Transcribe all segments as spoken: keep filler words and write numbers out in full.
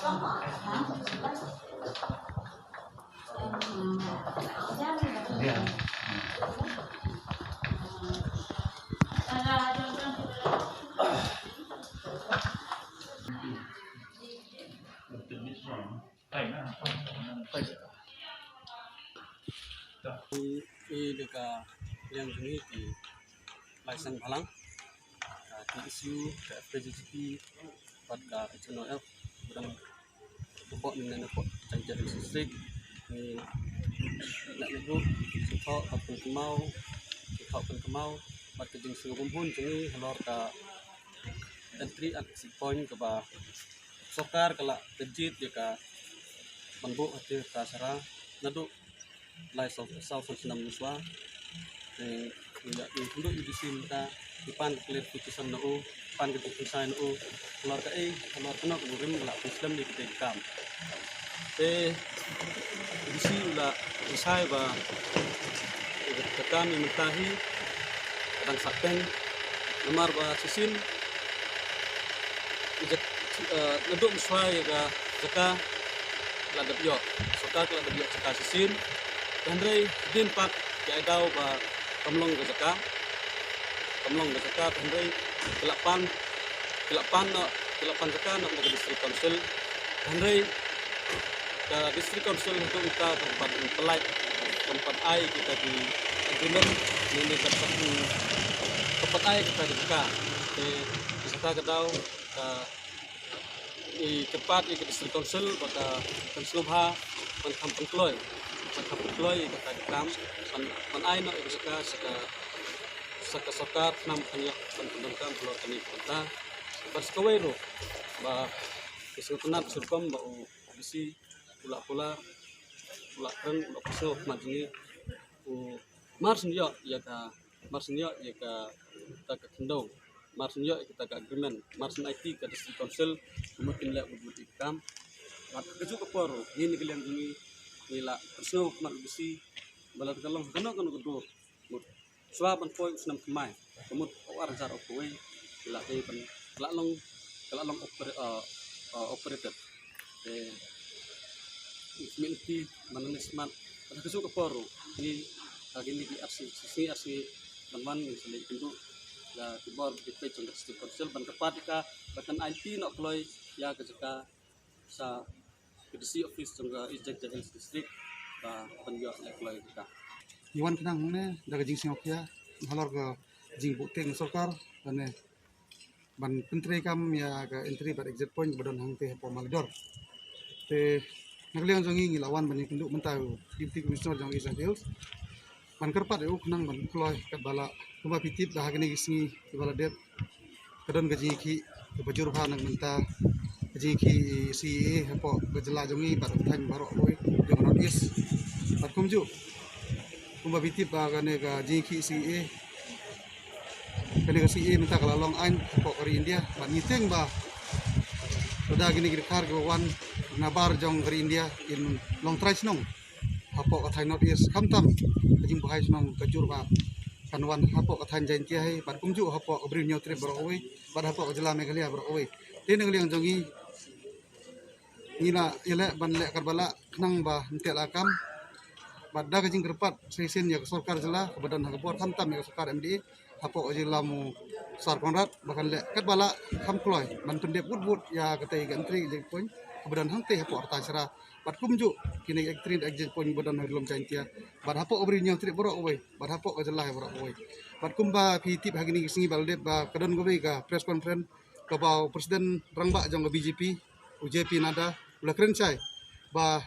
I, i da ka liang jong ngi ki lai seng bhalang, ka K S U, ka F K J G P, bad ka H N O F, ba dang hapoh ne, ne hapoh Jaintia Hills District. Ngi la ngi bu ki jingthoh bad pynkynmaw, jingthoh pynkynmaw bad ka jingsngewbha bun jong ngi halor ka entry and exit point kaba sorkar ka la kynjit ïa ka ban buh ha ka Rta Shara naduh lai saw, saw san snem mynshuwa. Te ïa u hynduh U D C mynta, ngi pan ka clarification na u, pan ka jingpynshai na u halor kaei, halor kano ka burom ba la pynslem ïa katei ka kam. Te U D C u la pynshai ba ka kam ïa mynta hi ka dang sah teng, namar ba shisien i jaka, eh, naduh mynshuwa ïa ka jaka la dep ïoh, sorkar ka la dep ïoh jaka shisien. Hynrei hadien pat ki ai daw ba kam long ka jaka, kam long ka jaka, hynrei ki la pan, ki la pan noh, ki la pan jaka noh na ka District Council. Hynrei ka District Council haduh mynta kam pat pynlait, kam pat ai kita ki agreement, ne ne kam pat, kam pat ai kita ki jaka. Te ka jaka ka daw ka i kyrpad ïa ka District Council ba ka pynsngewbha ban kham pynkloi, ban kham pynkloi ïa kata ka kam, ban, ban ai noh ïa ka jaka sha ka, sha ka sorkar khnang ban ïoh ban pyndonkam halor kane ka bynta. Bad sa kawei ruh ba ki sngewtynnat shu rukom ba u D C u la kular, u la kren, u la pynsngew khmat jong ngi, u mar shu ïoh ïa ka, mar shu ïoh ïa ka, kata ka khyndew, mar shu ïoh ïa kata ka agreement, mar shu aiti ka District Council, kumno kin leh bud bud ïa ka kam. Bad kajuh ka por ruh ngi na ka liang jong ngi, ngi la pynsngew khmat u D C ba lada ka long kano kano ka dur, mut shuwa ban poi u snem thymmai, ka mut u ar hajar arphew wei, ka la dei ban, ka la long, ka la long opera-, uh, uh, operated. Te i khmih lynti ban leh smat, bad ha kajuh ka por ruh ngi, ha kine ki ar sngi, shi sngi ar sngi ban wan, ngin sa leit kynduh ïa ki bor ki peit jong ka District Council ban kyrpad ïa ka ba kan aiti noh kloi ïa ka jaka sha ka D C office jong ka East Jaintia Hills District ba ban ïoh leh kloi ïa ka. Ngi wan khnang hangne da ka jingsngewkhia halor ka jingbuh tieng sorkar, lane ban pyntreikam ïa ka entry bad exit point ba don hangtei hapoh Malador. Te na ka liang jong ngi, ngi la wan ban ïakynduh mynta u Deputy Commissioner jong East Jaintia Hills ban kyrpad ïa u khnang ban kloi katba lah. Kumba phi tip, da ha kine ki sngi kiba la dep ka don ka jingïakhih kaba jur bha na ka bynta ka jingïakhih C A A hapoh ka jylla jong ngi bad ka thaiñ baroh kawei jong ka North East. Bad kumjuh, kumba phi tip ba kane ka jingïakhih C A A, kane ka C A A mynta ka la long aiñ hapoh ka ri India. Bad ngi tieng ba lada kine ki dkhar kiba wan na bar jong ka ri India kin long trai shnong hapoh ka thaiñ North East, khamtam ka jingbhaei shnong ka jur bha kan wan hapoh ka thaiñ Jaintia hi, bad kumjuh hapoh ka Bri u Hynñiewtrep baroh kawei, bad hapoh ka jylla Meghalaya baroh kawei. Te na ka liang jong ngi, ngi la ïaleh ban leh katba lah khnang ban teh lakam. Bad da ka jingkyrpad sa shisien ïa ka sorkar jylla kaba don ha ka bor, khamtam ïa ka sorkar M D A hapoh ka jingïalam u Sir Conrad, ba kan leh katba lah kham kloi ban pyndep wut wut ïa katei ka entry exit point kaba don hangtei hapoh Rta Shara. Bad kumjuh kine ki entry exit point ba don ha ri lum Jaintia, bad hapoh ka Bri u Hynñiewtrep baroh kawei, bad hapoh ka jylla hi baroh kawei. Bad kumba phi tip, ha kine ki sngi ba la dep ba ka don kawei ka press conference kaba u President rangbah jong ka B J P, u J P Nadda, u la kren shai ba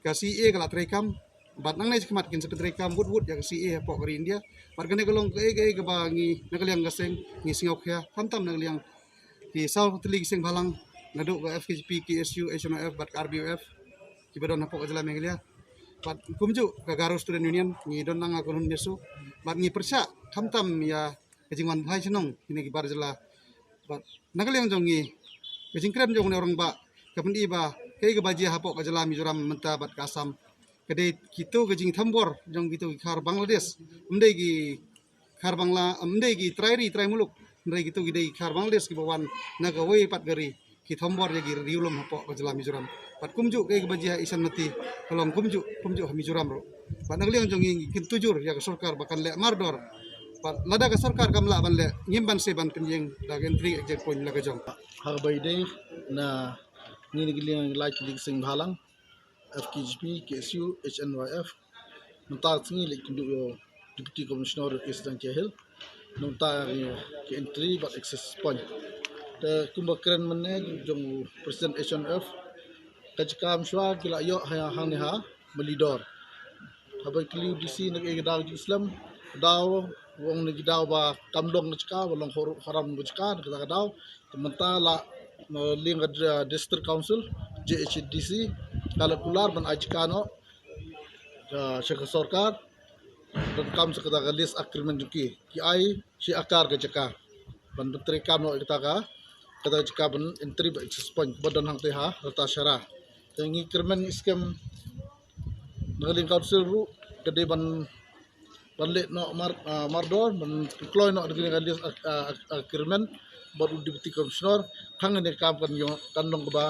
ka C A A ka la treikam, bad nangne shakhmat kin sa pyntreikam wut wut ïa ka C A A hapoh ka ri India. Bad kane ka long kaei kaei kaba ngi na ka liang ka seng ngi sngewkhia, khamtam na ka liang ki saw tylli ki seng bhalang, naduh ka F K J P, K S U, H N O F bad ka R B U F kiba don hapoh ka jylla Meghalaya. Bad kumjuh ka Garo Student Union, ngi don lang ha ka Lun Yesu. Bad ngi pyrshah khamtam ïa ka jingwan bhaei shnong kine ki bar jylla. Bad na ka liang jong ngi, ka jingkren jong une u rangbah ka pyni ba kaei kaba jia hapoh ka jylla Mizoram mynta bad ka Assam, ka dei kito ka jingthombor jong kito ki khar Bangladesh. Ym dei ki khar Bangla, ym dei ki trai ri trai muluk, hynrei kito ki dei ki khar Bangladesh kiba wan na kawei pat ka ri. ki thombor ïa ki riewlum hapoh ka jylla Mizoram. Bad kumjuh kaei kaba jia ha Ïshan Nadi ka long kumjuh, kumjuh ha Mizoram ruh. Bad na ka liang jong ngi ngi kyntu jur ïa ka sorkar ba kan leh mardor. Bad lada ka sorkar kam lah ban leh, ngim banse ban pynïeng da ka entry exit point la ka jong. Ha kaba ïadei na ngi na ka liang lai tylli ki seng bhalang, F K J P, K S U, H N Y F. Mynta ka sngi leit kynduh ïa u Deputy Commissioner East Jaintia Hills. Mynta ka entry bad access point. Te kumba kren mynne jong u President H N Y F, ka jaka mynshwa ki la ïoh ha hangne ha Myllidur. Haba kylli u D C na kaei ka daw jingslem, daw, u ong na ki daw ba kam long ka jaka, ba long haram ka jaka, na kata ka daw. Te mynta la, na liang ka, uh, District Council, J H A D C, ka la kular ban ai jaka noh, uh, sha ka sorkar, donkam sha kata ka lease agreement jong ki, ki ai shi akar ka jaka ban pyntreikam noh ïa kata ka, kata ka jaka ban entry bad access point ba don hangtei ha rta Shara. Te ngi kyrmen ngi skhem na ka liang council ruh ka dei ban, ban leh noh mar, ah, mardor, ban kloi noh na ka liang ka lease ag-, ah, ag-, agreement bad u Deputy Commissioner, khnang kane ka kam kan ïoh, kan long kaba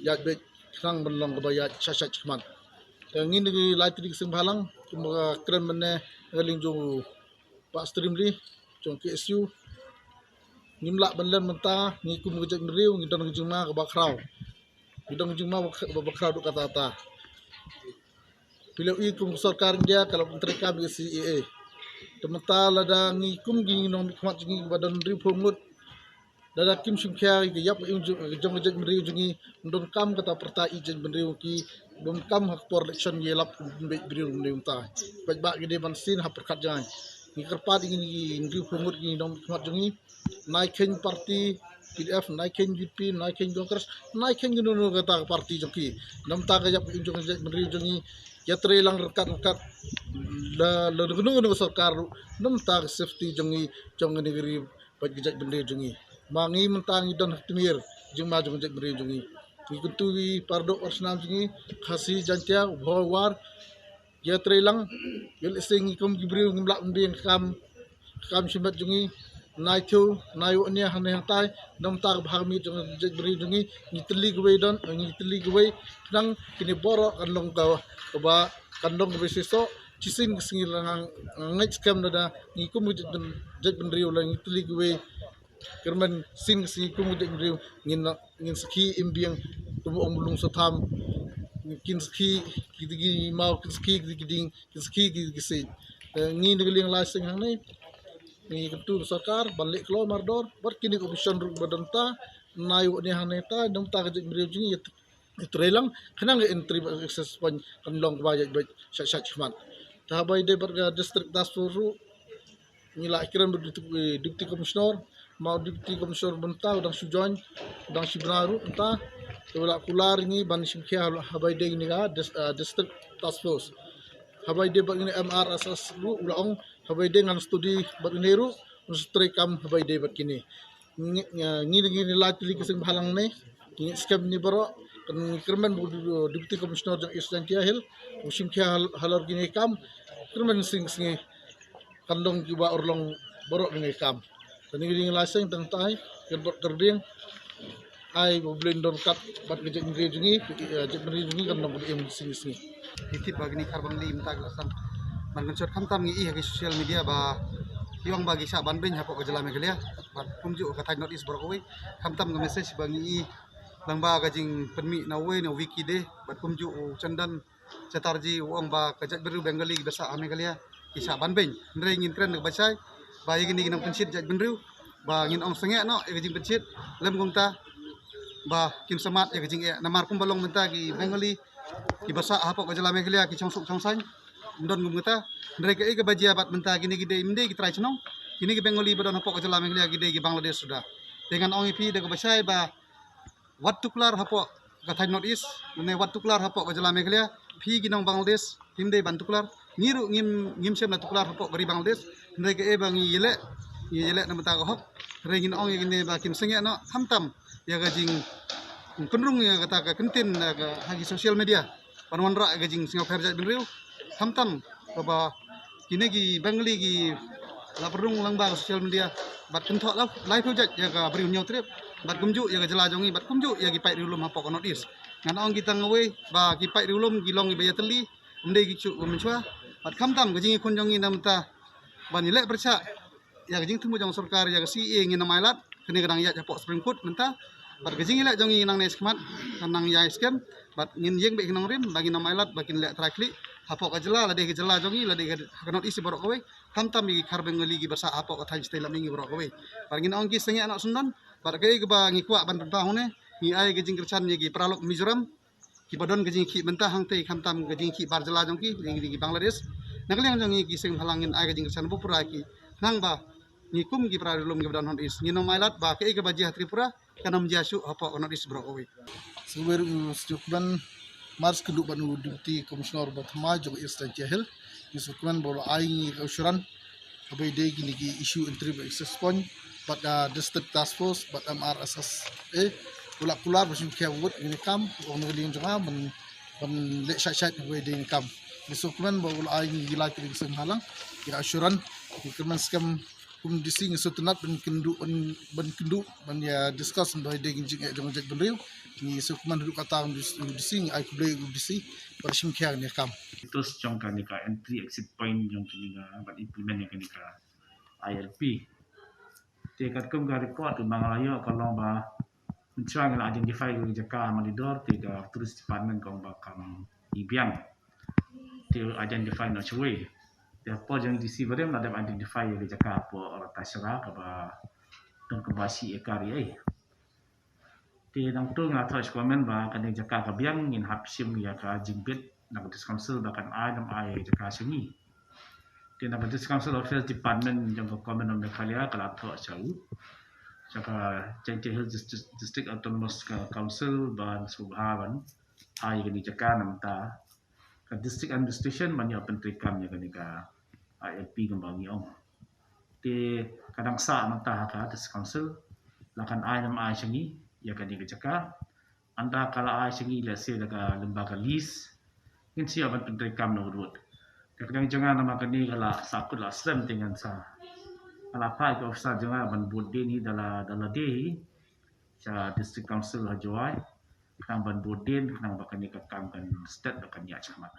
ïaid beit, khnang ban long kaba ïaid shait shait shakhmat. Te ngi na ki lai tylli ki seng bhalang kumba kren mynne na ka liang jong u Bah Streamley jong K S U. Ngim lah ban len mynta, ngi kum ka jaitbynriew ngi don ka jingma kaba khraw. Ngi don ka jingma ba, ba, ba khraw duk kata kata. Phi la ïohi kum ka sorkar India ka la pyntreikam ïa ka C A A. Te mynta lada ngi kum ki nongmihkhmat jong ngi ba don hynriewphew ngut, lada kim shim khia ïa ka ïap ka im jong, jong ka jaitbynriew jong ngi, donkam kata pyrta ïa jaitbynriew ki, donkam ha ka por election ïalap kum beit briew mynta. Paidbah ki dei ban sien ha pyrkhat jngai. Ngi kyrpad ïa ngi hynriewphew ngut ki nongmihkhmat jong ngi, nai kheiñ party P D F, nai kheiñ U D P, nai kheiñ Congress, nai kheiñ kano kano kata ka party jong ki. Namar ka ïap ka im jong ka jaitbynriew jong ngi, ïatrei lang ryngkat ryngkat la, la kano kano ka sorkar ruh, namar ka safety jong ngi, jong kane ka ri bad ka jaitbynriew jong ngi. Ma ngi mynta ngi don ha tmier jingma jong ka jaitbynriew jong ngi. Ngi kyntu ïa i para doh para snam jong ngi, Khasi, Jaintia, Bhoi, War, ïatrei lang, ïa lehse ngi kum ki briew ngim lah ban biang kam, kam shimet jong ngi, nai thew, nai wad nia hangne hangtai, namar ka bha ka miet jong ka jaitbynriew jong ngi, ngi tylli kawei don, ngi tylli kawei, khnang kine baroh kan long ka, kaba, kan long kaba shisha, shisien ka sngi la nga, nga ngeit skhem lada ngi kum ka jaitbyn, jaitbynriew la ngi tylli kawei, kyrmen shisien ka sngi kum ka jaitbynriew ngin, ngin sakhi im biang, kum ong Mulung Satham, kin sakhi ki dei ki maw, kin sakhi ki dei ki dieng, kin sakhi ki dei ki seng. Eh, ngi na ka liang lai seng hangne ngi kyntu ka sorkar ban leh kloi mardor bad kine ki opposition ruh ba don ta, nai wad nia hangne ta, namar ka jaitbynriew jong ngi ïatrei lang, khnang ka entry bad access point kan long kaba ïaid beit shait shait shakhmat. Te haba ïadei bad ka District Task Force ruh, ngi la ïakren bad Deputy, Deputy Commissioner, ma u Deputy Commissioner mynta u dang shu join, u dang shu bna ruh mynta, te u la kular ïa ngi ban shim khia haba ïadei kane ka dis-, ah, District Task Force. Haba ïadei bad kane M R S S ruh u la ong, haba ïadei ngan study bad kane ruh, ngan treikam haba ïadei bad kine. Ngi, ngi, ngi, ngi lai tylli ki seng bhalang ne, ngi skhem ne baroh, kan ngi kyrmen bad u Deputy Commissioner jong East Jaintia Hills, u shim khia hal-, halor kine ki kam, kyrmen shisien ka sngi kan long kiba urlong baroh kine ki kam. Te ngi dei ngi lai seng tang tai, kyrpad kyrdiang, ai ba U Blei un don ryngkat bad ka jaitbynriew jong ngi, ka, eh, jaitbynriew jong ngi kan long kaba im shisien ka sngi. Ngi tip ba kine ki Khar Bengali mynta ki la sdang ban kynshot, khamtam ngi ïohi ha ki social media ba ki ong ba ki shah ban beiñ hapoh ka jylla Meghalaya bad kumjuh ka thaiñ North East baroh kawei. Khamtam ka message ba ngi ïohi lang ba ka jingpynmih na uwei na u Vicky Dey bad kumjuh u Chandan Chatterjee u ong ba ka jaitbynriew Bengali kiba sah ha Meghalaya ki shah ban beiñ. Hynrei ngin kren da kaba shai ba ïa kine ki nongpynshit jaitbynriew ba ngin ong sangeh noh ïa ka jingpynshit, lym kumta ba kin sumar ïa ka jingeh. Namar kumba long mynta ki Bengali kiba sah hapoh ka jylla Meghalaya ki chongsuk chongsaiñ, ym don kum kata. Hynrei kaei kaba jia bad mynta kine ki dei, ym dei ki trai shnong. Kine ki Bengali ba don hapoh ka jylla Meghalaya ki dei ki Bangladesh suda. Te ngan ong ïa phi da kaba shai ba wat tuklar hapoh ka thaiñ North East, ne wat tuklar hapoh ka jylla Meghalaya, phi ki nong Bangladesh, phim dei ban tuklar. Ngi ruh ngim, ngim shym la tuklar hapoh ka ri Bangladesh, hynrei kaei ba ngi ïaleh, ngi ïaleh namar ka hok, hynrei ngin ong ïa kine ba kin sangeh noh, khamtam ïa ka jingpynrung ïa kata ka kyntien, ïa ka, ha ki social media ban wanrah ïa ka jingsngewpher jaitbynriew, khamtam ba, ba kine ki Bengali ki la pynrung lang ba ka social media bad kynthoh la, laiphew jait ïa ka Bri u Hynñiewtrep. Bad kumjuh ïa ka jylla jong ngi, bad kumjuh ïa ki paid riewlum hapoh ka North East. Ngan ong ki tang kawei ba ki paid riewlum ki long kiba ïatylli, ym dei ki shu mynshwa. Bad khamtam ka jingïakhun jong ngi na mynta ban ïaleh pyrshah ïa ka jingthmu jong sorkar ïa ka C A A ngin ym ailad, kane ka dang ïaid hapoh Supreme Court mynta. Bad ka jingïaleh jong ngi nangne shakhmat kan nang ïai skhem, bad ngin ïeng beit ki nongrim ba ngin ym ailad ba kin leh trai khlieh hapoh ka jylla, lade ka jylla jong ngi, lade ka North East baroh kawei. Khamtam ïa ki Khar Bengali kiba sah hapoh ka thaiñ shatei lam ïa ngi baroh kawei. Bad ngin ong ki sangeh noh syndon, bad kaei kaba ngi kwah ban pynpaw hangne, ngi ai ka jingkyrshan ïa ki paralok Mizoram kiba don ka jingkhih mynta hangtei, khamtam ka jingkhih bar jylla jong ki, ïa ki Bangladesh. Na ka liang jong ngi ki seng bhalang ngin ai ka jingkyrshan ba pura ïa ki, khnang ba ngi kum ki para riewlum kiba don North East ngin ym ailad ba kaei kaba jia ha Tripura kan ym jia shuh hapoh ka North East baroh kawei. Sngewbha ruh ngi sngewkmen mar kynduh bad u Deputy Commissioner ba thymmai jong East Jaintia Hills. Ngi sngewkmen ba u la ai ngi ka assurance kaba ïadei kine ki issue interim access point bad, ah, District Task Force bad M R S S A. U la kular ba shim khia wut ngi ne kam, u ong na ka liang jong nga ban, ban leh shait shait kaba ïadei ne kam. Ngi sngewkmen ba u la ai ngi ki lai tylli ki seng bhalang ki assurance, ngi kyrmen skhem kum D C ngi sngewtynnat ban kynduh, ban, ban kynduh ban ïa discuss ba ïadei ki jingeh jong ka jaitbynriew. Ngi sngewkmen haduh katta u D C, ngi ai khublei u D C ba la shim khia kane ka kam. Status jong kane ka entry exit point jong kane ka, ban implement ïa kane ka I L P. Te katkum ka report ba nga la ïoh ka long ba mynshwa ngi la identify ïa ka jaka Mawlidor, te ka Tourist Department ka ong ba kam i biang. Te identify noh shawei. Te hapoh jong D C barim la dep identify ïa ka jaka hapoh Ratasra kaba don kumba shi ekar ïa i. Te nangta nga thoh sha comment ba kane ka jaka ka biang, ngin hap shim ïa ka jingbit na ka District Council ba kan ai ne ym ai ïa ka jaka sha ngi. Te na ka District Council Affairs Department jong ka Government of Meghalaya ka la thoh sha u, sha ka Jaintia Hills District, District Autonomous Council ban sngewbha ban ai ïa kane ka jaka na mynta ka District Administration ban ïoh pyntreikam ïa kane ka I L P kumba ngi ong. Te ka dang sah mynta ha ka District Council, la kan ai ne ym ai sha ngi ïa kane ka jaka. Ynda ka la ai sha ngi, let's say, da ka lyngba ka lease, ngin sa ïoh ban pyntreikam na u rud. Te ka dang jong nga namar kane ka la sahkut la slem, te ngan sa, ka la phah ïa ki officer jong nga ban bud dien hi da la, da lade hi sha District Council ha Jowai, khnang ban bud dien, khnang ba kane ka kam kan stet, ba kan ïaid shakhmat.